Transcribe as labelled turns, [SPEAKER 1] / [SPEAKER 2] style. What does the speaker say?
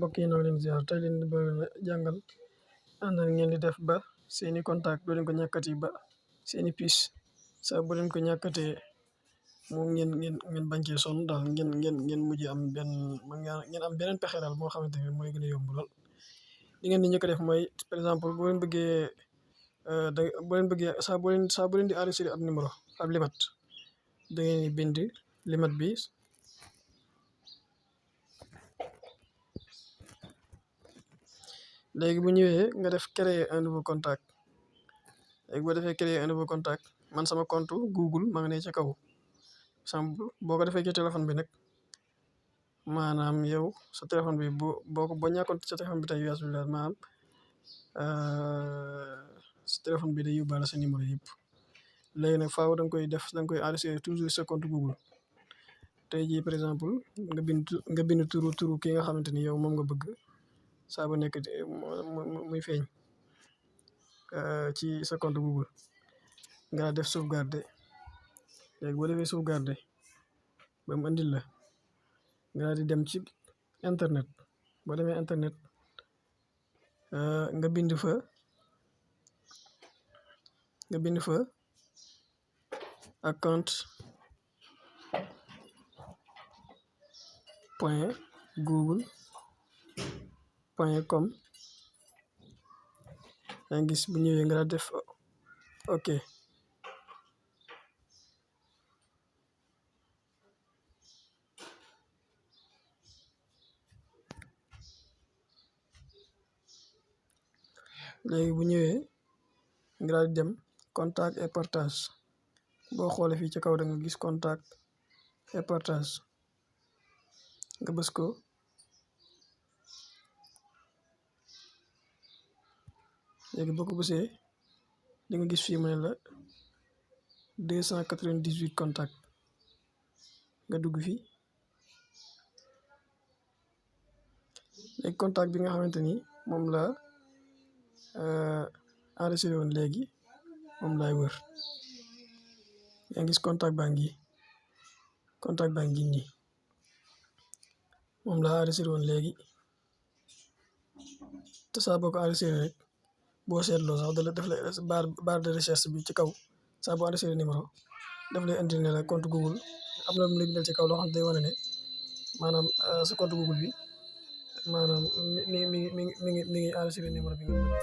[SPEAKER 1] mbokk yi noo leen ziar tey leen di bëgg jàngal ànd ngeen di def ba seeni contact doo leen ko ñàkkati ba seeni puce sa bu leen ko ñàkkatee moom ngeen bañ cee sonn daal ngeen mujj am ngeen am beneen pexe daal moo xamante ne mooy gën a yomb lool. li ngeen di njëkk a def mooy par exemple boo leen bëggee saa boo leen di enregistré ab numéro ab limat da ngeen di bind limat bi. léegi bu ñëwee nga def créer un nouveau contact léegi boo defee créer un nouveau contact man sama compte Google maa ngi ne ca kaw exemple boo ko defee ci téléphone bi nag maanaam yow sa téléphone bi boo ñàkkoon sa téléphone bi tey US bi la maanaam sa téléphone bi day yóbbaale sa numéro yëpp. léegi nag faaw da nga koy enregistrer toujours sa compte Google tey jii par exemple nga bind turu ki nga xamante ni yow moom nga bëgg. saa bu nekk muy feeñ ci sa compte Google nga def sauvegarder léegi boo defee sauvegarder ba mu andil la nga di dem ci internet boo demee internet nga bind fa account point google.com yaa ngi gis bu ñëwee nga def ok léegi bu ñëwee nga dem contact et partage boo xoolee fii ci kaw da nga gis contact et partage nga bës ko. léegi boo ko bësee di nga gis fii mu ne la 298 contact nga dugg fii léegi contact bi nga xamante ni moom la enregistré woon léegi moom laay wër yaa ngi gis contact baa ngi nii moom laa enregistré woon léegi te saa boo ko enregistré rek boo seetloo sax def lay barre de recherche bi ci kaw saa boo enregistré numéro daf lay indi ne la compte Google am na lu mu lay bindal ci kaw loo xam ne day wane ne maanaam sa compte Google bi maanaam mi ngi enregistré numéro bi nga bëgg